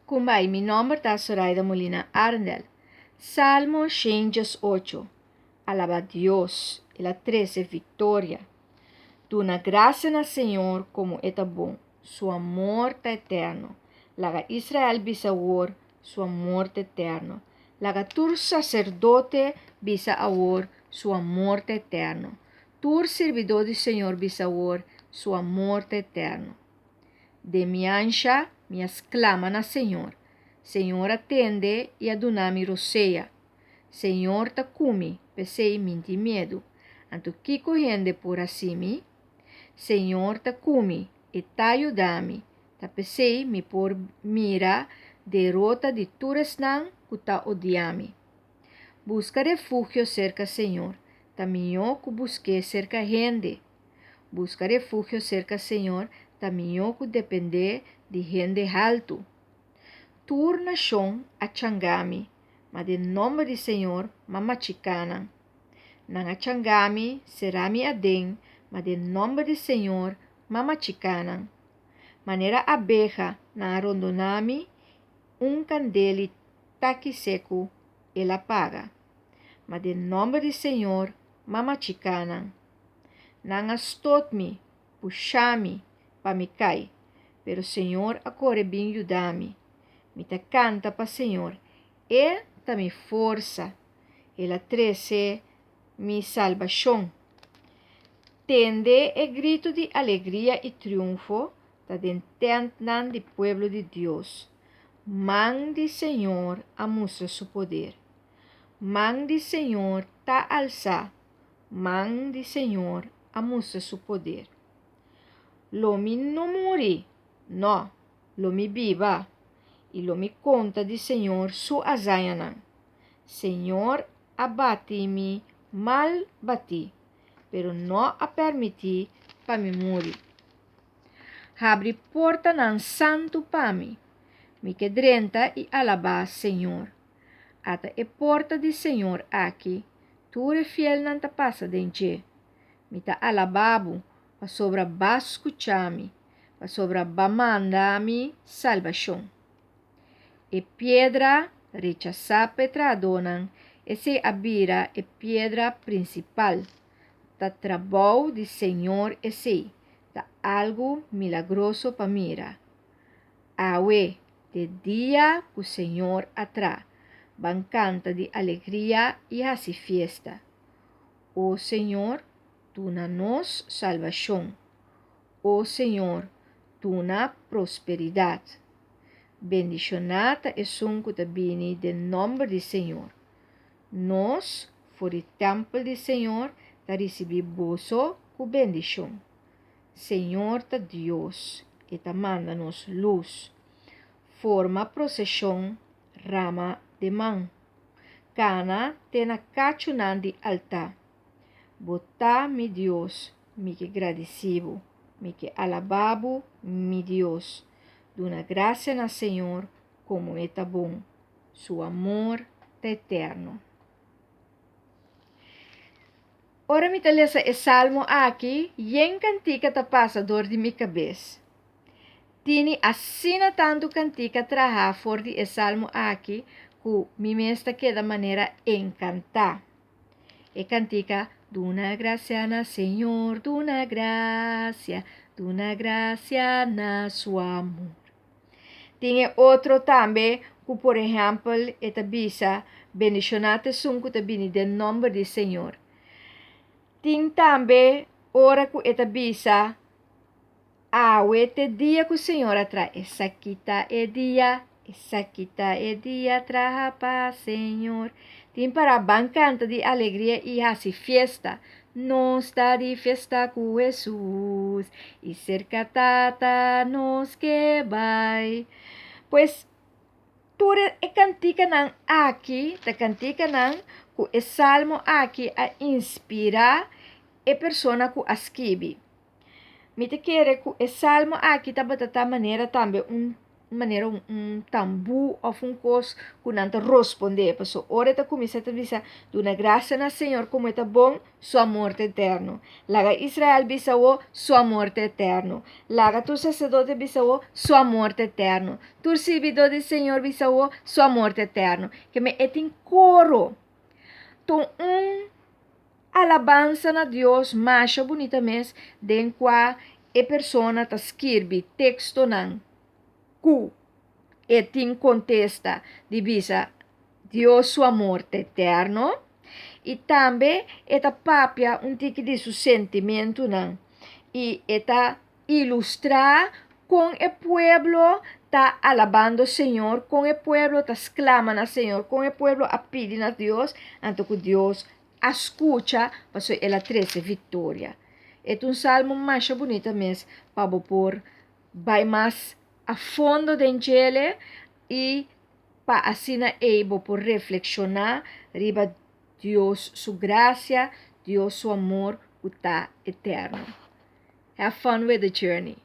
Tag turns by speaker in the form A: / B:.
A: Kumbai, mi nomber ta Soraida Molina Arendel. Salmo 108. Alaba Dios, el a trese viktoria. Duna grasia na Señor komo e ta bon, su amor ta eterno. Laga Israel bisa awor, su amor ta eterno. Laga tur saserdote bisa awor, su amor ta eterno. Tur sirbidó di Señor bisa awor, su amor ta eterno. Den mi ansha mi a sklama na Señor. Señor a tende i a duna mi rosea. Señor ta ku mi, p'esei mi n'tin miedu. Anto kiko hende por hasi mi? Señor ta ku mi, e ta yuda mi. Ta p'esei mi por mira derota di tur esnan ku ta odia mi. Buska refugio serka Señor ta mihó ku busk'é serka hende. Buska refugio serka Señor ta mihó ku dependé di hende haltu. Tur nashon a changa mi, ma den nòmber di Señor m'a machiká nan. Nan a changa mi, será mi aden, ma den nòmber di Señor m'a machiká nan. Manera abeha nan a rondoná mi, un kandel i taki seku el a paga. Ma den nòmber di Señor m'a machiká nan. Nan a stot mi, pusha mi, pa mi kai, pero Señor a kore bin yuda mi. Mi ta kanta pa Señor, E ta mi forsa, El a trese mi salbashon. Tende e gritu di alegria i triunfo ta den tèntnan di pueblo di Dios. Man di Señor a mustra su poder. Man di Señor ta alsá, man di Señor a mustra su poder. Lo mi no muri, nò, lo mi biba, i lo mi konta di Señor su hazañanan. Señor a bati mi mal batí, pero no a permití pa mi muri. Habri portanan santu pa mi, mi ke drenta i alabá Señor. Ata e porta di Señor aki, tur e fielnan ta pasa den dje. Mi ta alabá bo, pasobra b'a skucha mi, pasobra b'a manda mi salbashon. E piedra rechasá pa e trahadónan, esei a bira e piedra prinsipal. Ta trabou di Señor esei, ta algu milagroso pa mira. Awe, t'e dia ku Señor a tra, ban kanta di alegria i hasi fiesta. O Señor, duna nos salbashon. O Señor, duna prosperidat. Bendishoná ta esun ku ta bini den nòmber di Señor. Nos, for di tèmpel di Señor, ta risibí boso ku bendishon. Señor ta Dios, e ta manda nos lus. Forma proseshon, rama den man. Kana te na kachunan di altá. Bo ta mi Dios, mi ke gradisí bo, mi ke alabá bo, mi Dios. Duna grasia na Señor komo e ta bon, su amor ta eterno. Ora mi ta lesa e salmo aki, yen kantika ta pasa dor di mi kabes. Tini asina tantu kantika traha for di e salmo aki ku mi mes ta keda manera enkantá. E kantika Duna grasia na Señor, duna grasia, duna grasia na su amor. Tin e otro tambe ku por ehèmpel e ta bisa bendishoná ta esun ku ta bini den nòmber di Señor. Tin tambe ora ku e ta bisa Awe t'e dia ku Señor a traha. Esaki ta e dia, esaki ta e dia traha pa Señor. Tin para ban kanta di alegria i hasi fiesta. Nos ta di fiesta ku Hesus i serka Tata nos ke bai. Pues, tur e kantikanan aki ta kantikanan ku e salmo aki a inspirá e persona ku a skibi. Mi ta kere ku e salmo aki tabata ta manera tambe un. Manera un tambú òf un kos ku nan ta rospondé. Paso ora e ta kuminsá ta bisa, Duna grasia na Señor komo e ta bon, su amor ta eterno. Laga Israel bisa awó, Su amor ta eterno. Laga tur saserdote bisa awó, Su amor ta eterno. Tur sirbidó di Señor bisa awó, Su amor ta eterno. Keme e tin koro. Ta un alabansa na Dios masha bunita mes den kua e persona ta skirbi tekstonan ku e tin kontesta di bisa Dios su amor ta eterno i tambe e ta papia un tiki di su sentimentunan i e ta ilustrá kon e pueblo ta alabando Señor, kon e pueblo ta sklama na Señor, kon e pueblo a pidi na Dios, anto ku Dios a skucha pasobra el a trese viktoria. E ta un salmo masha bunita mes pa bo por bai mas a fondo den djele i pa asina ei bo por reflekshoná riba Dios su grasia, Dios su amor ku ta eterno. Have fun with the journey!